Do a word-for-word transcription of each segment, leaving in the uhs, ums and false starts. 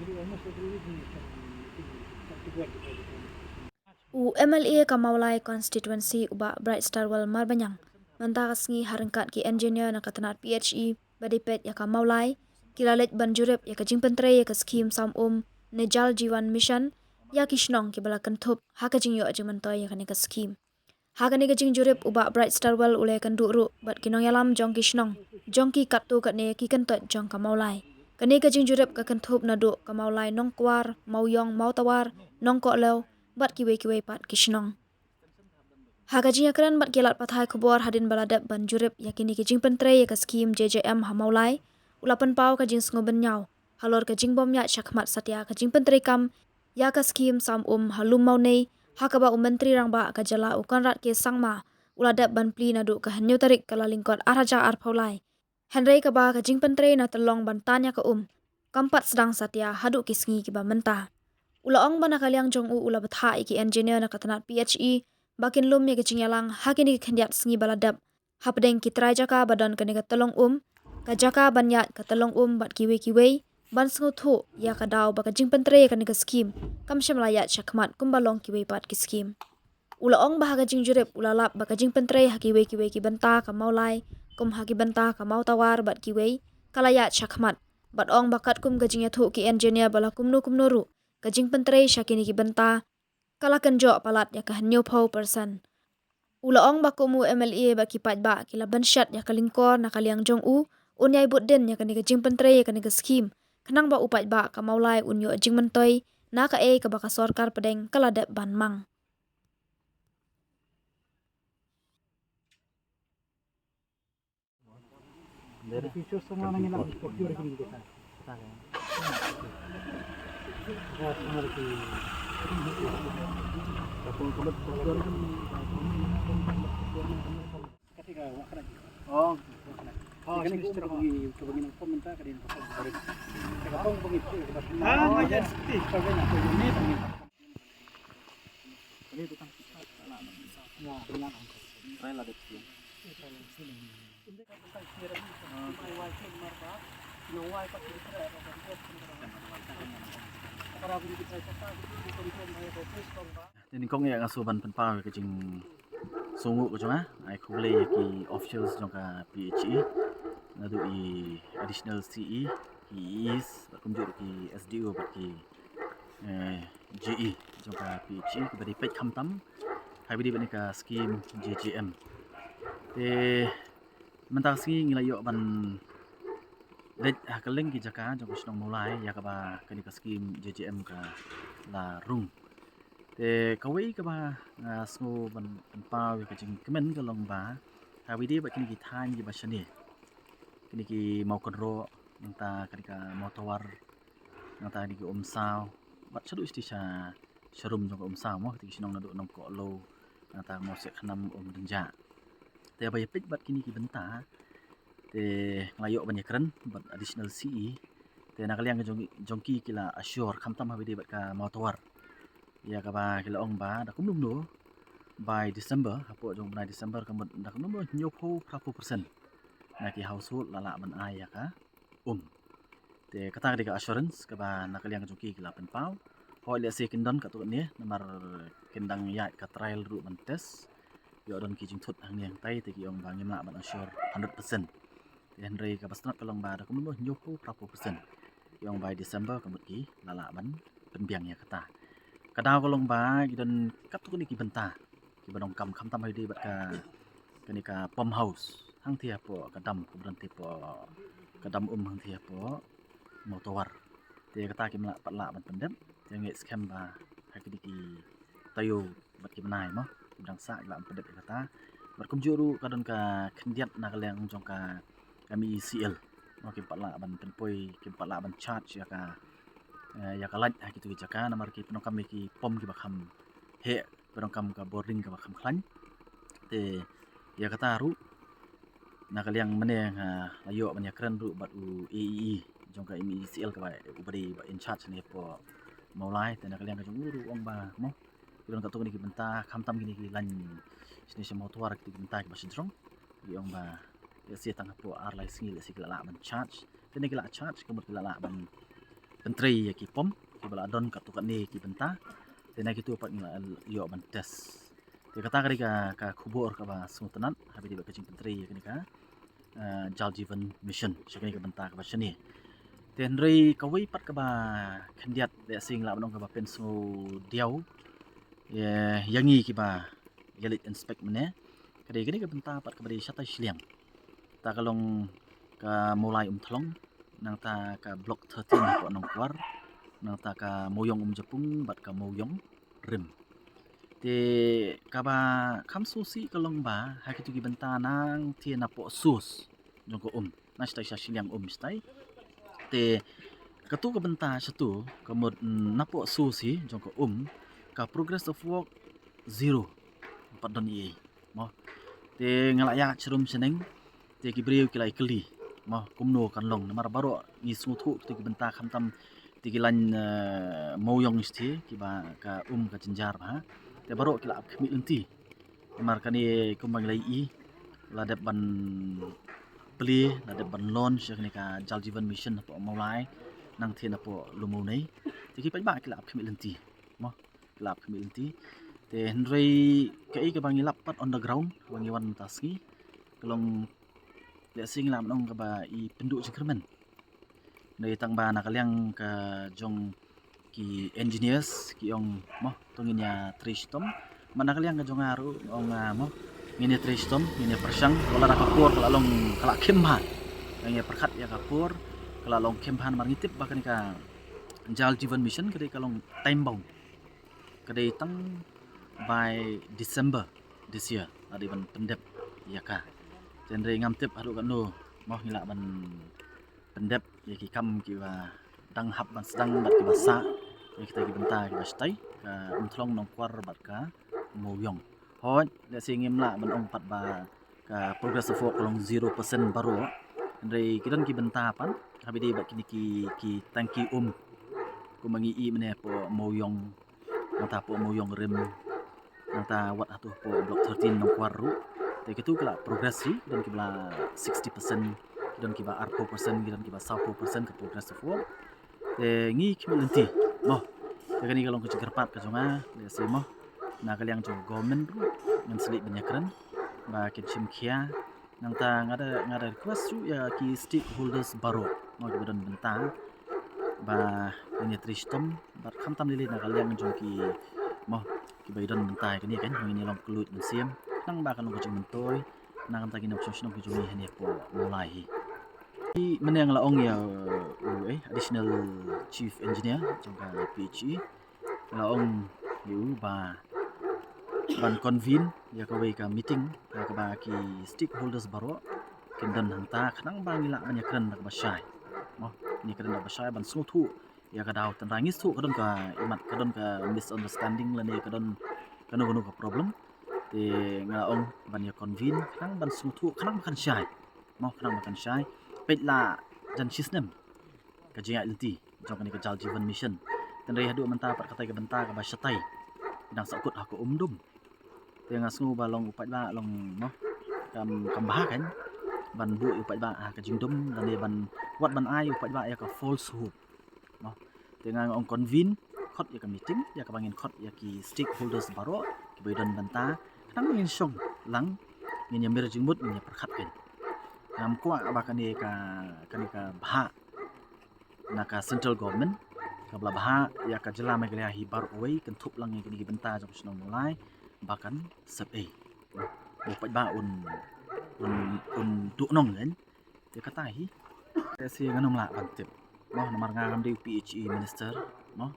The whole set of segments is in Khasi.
U M L A ka Mawlai Constituency u Bah Bright Starwell Marbaniang mynta ka sngi ha ryngkat ki engineer na ka tnat P H E ba dei peit ïa ka Mawlai ki la leit ban jurip ïa ka jingpyntrei ïa ka skhim sam um ne Jal Jeevan Mission ïa ki shnong kiba la kynthup ha ka jingïoh jingmyntoi ïa kane ka skhim. Ha kane ka jingjurip u Bah Bright Starwell u la ïakynduh ruh bad ki nongïalam jong ki shnong jong ki katto katne ki kyntoit jong ka Mawlai. Kane ka jingjurip ka kynthup naduh ka Mawlai Nongkwar, Mawiong, Mawtawar, Nongkohlew bad kiwei kiwei pat ki shnong. Ha ka jingïakren bad ki lad pathai khubor hadien ba la dep ban jurip ïa kine ki jingpyntrei ïa ka skhim J J M ha Mawlai, u la pynpaw ka jingsngewbha bynñiaw halor ka jingbym ïaid shakhmat satia ka jingpyntrei kam ïa ka skhim sam um ha Lum Mawnei, ha kaba u Myntri Rangbah ka jylla u Conrad K Sangma u la dep ban plie naduh ka hynñiew tarik Kyllalyngkot ar hajar arphew lai. Hynrei kaba ka jingpyntrei na tyllong ban tan ïa ka um kam pat sdang satia haduh ki sngi kiba mynta. U la ong ba na ka liang jong u u la bthah ïa ki engineer na ka tnat P H E ba kin lum ïa ka jingïalang ha kine ki khyndiat sngi ba la dep hapdeng ki trai jaka ba don kane ka tyllong um, ka jaka ban ïaid ka tyllong um bad kiwei kiwei ban sngewthuh ïa ka daw ba ka jingpyntrei ïa kane ka skhim kam shym la ïaid shakhmat kumba long kiwei pat ki skhim. U la ong ba ha ka jingjurip u la lap ba ka jingpyntrei ha kiwei kiwei ki bynta ka Mawlai kum ha ki bynta ka Mawtawar bad kiwei ka la ïaid shakhmat bad ong ba katkum ka jingïathuh ki engineer ba la kumno kumno ruh ka jingpyntrei sha kine ki bynta ka la kynjoh palat ïa ka hynñiewphew percent. U la ong ba kum u M L A bad ki paidbah ki la bynshet ïa ka lyngkor na ka liang jong u un ïai bud dien ïa kane ka jingpyntrei ïa kane ka skhim khnang ba u paidbah ka Mawlai un ïoh jingmyntoi na kaei kaba ka sorkar pdeng ka la dep ban mang. Te nyngkong ïa nga shu ban pynpaw ka jingsngewnguh ka jong nga, ai khublei ïa ki officials jong ka P H E, naduh i additional C E, ki E Es, bad kumjuh ki S D O bad ki, eh, J E jong ka P H E kiba dei peit khamtam ha kaba dei bad kane ka skhim J J M. Te mynta ka sngi ngi la ïoh ban leit ha kylleng ki jaka jong ka shnong Mawlai ïa kaba kane ka skhim J J M ka la rung. Te kawei kaba nga sngew ban pynpaw ïa ka jingkmen ka long ba ha kaba dei bad kine ki thaiñ kiba shane, kine ki Mawkynroh, nangta kane ka Mawtawar, nangta kine ki Umsaw bad shaduh shatei sha sharum jong ka Umsaw mo, kine ki shnong naduh Nongkohlew, nangta Mawsiakhnam, Umdynjah. Te ba ïa peit bad kine ki bynta te nga la ïoh ban ïakren bad additional C E. Te na ka liang jong, jong ki ki la assure khamtam ha kaba dei bad ka Mawtawar ïa kaba ki la ong ba da kumno kumno by December, hapoh jong u bnai December ka mut da kumno kumno hynñiewphew phraphew percent na ki household la lah ban ai ïa ka um. Te kata ka dei ka assurance kaba na ka liang jong ki ki la pynpaw. Hooid lehse kin don katto katne namar kin dang ïaid ka trial ruh ban test. Ïoh don ki jingthut hangne hangtai te ki ong ba ngim lah ban assure hundred percent. Te hynrei kaba sngewtynnat ka long ba da kumno hynñiewphew phraphew percent ki ong by December ka mut ki la lah ban pynbiang ïa kata. Ka daw ka long ba ki don katto katne ki bynta kiba donkam khamtam ha kaba dei bad ka, kane ka pump house hangtei hapoh ka dam, kaba don tei hapoh ka dam um hangtei hapoh Mawtawar. Te kata kim lah pat lah ban pyndep. Te nga ngeit skhem ba ha kine ki taïew bad ki bnai mo kiba dang sah ki lah ban pyndep ïa kata. Bad kumjuh ruh ka don ka khyndiat na ka liang jong ka M E E C L mo, kim pat lah ban pynpoi, kim pat lah ban charge ïa ka, eh, ïa ka light ha kito ki jaka namar ki pyndonkam ïa ki pump kiba kham heh, pyndonkam ka boring kaba kham khlaiñ. Te ïa kata ruh na ka liang mynne nga la ïoh ban ïakren ruh bad u A E E jong ka M E E C L kaba, uba dei ba in charge ne hapoh Mawlai. Te na ka liang ka jong u ruh u ong ba mo ki don katto katne ki bynta khamtam kine ki line shane sha Mawtawar, kito ki bynta kiba shajrong. Ki ong ba lehse tang hapoh ar lai sngi lehse ki la lah ban charge. Te ne ki la charge ka mut ki la lah ban trei ïa ki pom kiba la don katto katne ki bynta. Te na kitu pat ngi la ïoh ban test. Te kata ka dei ka, ka khubor kaba sngewtynnat ha kaba ïadei bad ka jingpyntrei ïa kane ka, eh, Jal Jeevan Mission sha kane ka bynta kaba shane. Te hynrei kawei pat kaba khyndiat, lehse ngi lah ban ong kaba pynsngewdiaw ïa, ïa ngi kiba ïa leit inspect mynne, ka dei kane ka bynta pat kaba dei shatai shiliang. Ta ka long ka Mawlai Umthlong, nangta ka Block thirteen hapoh Nongkwar, nangta ka Mawiong Umjapung bad ka Mawiong Rim. Te kaba kham sngewsih ka long ba ha kitu ki bynta nangta napoh source jong ka um, na shatai sha shiliang um shatai. Te katu ka bynta shatu ka mut, mm, napoh source hi jong ka um, ka progress of work zero. Pat don ei ei mo. Te nga la ïa chirum shaneng. Te ki briew ki la ïa kylli mo, kumno kan long, namar baroh ngi sngewthuh kito ki bynta khamtam te ki lain, eh, Mawiong shatei kiba ka um ka jynjar bha. Te baroh ki la ap khmih lynti. Namar kane kumba ngi la ïohi la dep ban plie, la dep ban launch ïa kane ka Jal Jeevan Mission hapoh Mawlai, nangta napoh Lumumnei. Te ki paidbah ki la ap khmih lynti mo. Ki la ap khmih lynti. Te hynrei kaei kaba ngi lap pat on the ground ba ngi wan mynta sngi ka long, lehse ngi lah ban ong kaba i pynduh jingkyrmen. Dei tang ba na ka liang ka jong ki engineers ki ong mo, to ngin ïa trei shitom. Bad na ka liang ka jong nga ruh ong, ah, mo, ngin ïa trei shitom, ngin ïa pyrshang. Wat la da ka por ka la long ka la khim bha. Ngi ïa pyrkhat ïa ka por ka la long khim bha namar ngi tip ba kane ka Jal Jeevan Mission ka dei ka long time bound. Ka dei tang by December this year la dei ban pyndep ïa ka. Te hynrei ngam tip haduh katno mo ngi lah ban pyndep ïa ki kam kiba dang hap ban sdang bad kiba sah ïa kita ki bynta kiba shatai, ka Umthlong, Nongkwar bad ka Mawiong. Hooid, lehse ngim lah ban ong pat ba ka progress of work ka long zero percent baroh. Hynrei ki don ki bynta pat ha kaba ïadei bad kine ki, ki tangki um, kumba ngi ïohi mynne hapoh Mawiong, nangta hapoh Mawiong Rim, nangta wat hato hapoh Block thirteen Nongkwar ruh. Te kitu ki la progress hi, ki don kiba la sixty percent, ki don kiba arphew percent, ki don kiba sawphew percent ka progress of work. Te ngi khmih lynti mo. Te kane ka long ka jingkyrpad ka jong nga, lehse mo, na ka liang jong government ruh ngan sa leit ban ïakren ba kin shim khia. Nangta nga da, nga da request ruh ïa ki stakeholders baroh mo kiba don bynta ba ngin ïa trei shitom bad khamtam lei lei na ka liang jong ki mo kiba don bynta ïa kane kan, ngin ïa long kylluid mynsiem khnang ba kan long ka jingmyntoi na ka bynta ki nongshong shnong ki jong ngi hangne hapoh Mawlai hi. Mynne nga la ong ïa u, eh, Additional Chief Engineer jong ka P H E. Nga la ong ïa u ba ban convene ïa kawei ka meeting ha kaba ki stakeholders baroh kin don hangta khnang ba ngi lah ban ïakren da kaba shai. Mo, ngi kren da kaba shai ban sngewthuh ïa ka daw, tang ba ngi sngewthuh ka don ka imat, ka don ka misunderstanding lane ka don kano kano ka problem. Te nga la ong ban ïa convene khnang ban sngewthuh khnang ba kan shai. Mo, khnang ba kan shai. Peit la jan shisnem ka jingïaid lynti jong kane ka Jal Jeevan Mission. Te hynrei haduh mynta pat katai ka bynta kaba shatai dang sahkut ha ka um dum. Te nga sngew ba long u paidbah long, mo, kam, kam bha kan ban buh ïa u paidbah ha ka jingdum lane ban, wat ban ai u paidbah ïa ka false hope. Mo. Te nga ong convene, khot ïa ka meeting, ïa kaba ngin khot ïa ki stakeholders baroh kiba don bynta, khnang ba ngin shong lang, ngin ïa mir jingmut, ngin ïa pyrkhat kan. Ngam kwah ba kane ka, kane ka bhah na ka central government kaba la bhah ïa ka jylla Meghalaya hi baroh kawei, kynthup lang ïa kine ki bynta jong ka shnong Mawlai ba kan sep ei. U paidbah un, un, un duhnong kan. Te kata hi, te shi ngam lah ban tip. Mo, namar nga ngam dei u P H E minister, mo.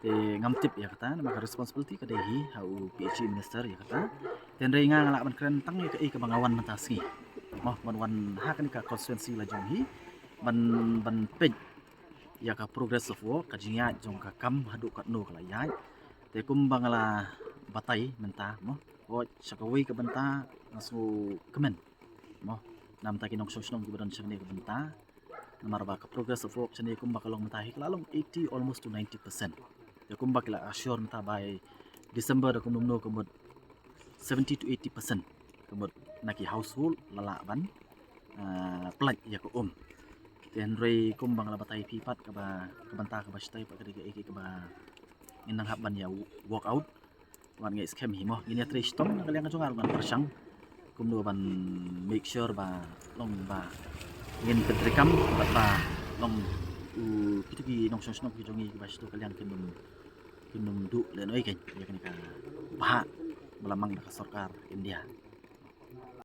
Te ngam tip ïa kata, namar ka responsibility ka dei hi ha u P H E minister ïa kata. Te hynrei nga nga lah ban kren tang ïa kaei kaba nga wan mynta sngi. Mo, ban wan ha kane ka constituency la jong hi ban, ban peit ïa ka progress of work, ka jingïaid jong ka kam haduh katno ka la ïaid. Te kumba nga la batai mynta, mo, hooid sha kawei ka bynta nga sngewkmen, mo, na bynta ki nongshong shnong kiba don shane ka bynta. Namar ba ka progress of work shane kumba ka long mynta hi ka la long eighty almost to ninety percent. Te kumba ki la assure mynta by December da kumno kumno ka mut seventy to eighty percent ka mut na ki household la lah ban, ah, pyllait ïa ka um. Te hynrei kumba nga la batai phi pat, kaba, ka bynta kaba shisha pat ka dei kaei kaei kaba ngin nang hap ban ïa walk out. Wat ngi skhem hi mo, ngin ïa trei shitom na ka liang ka jong nga ruh ngan pyrshang kumno ban make sure ba long ba ngin pyntreikam bad ba long u kito ki nongshong shnong ki jong ngi kiba sha tu ka liang kin ym, kin ym duh lehnohei kein ïa kane ka bhah ba la mang da ka sorkar India.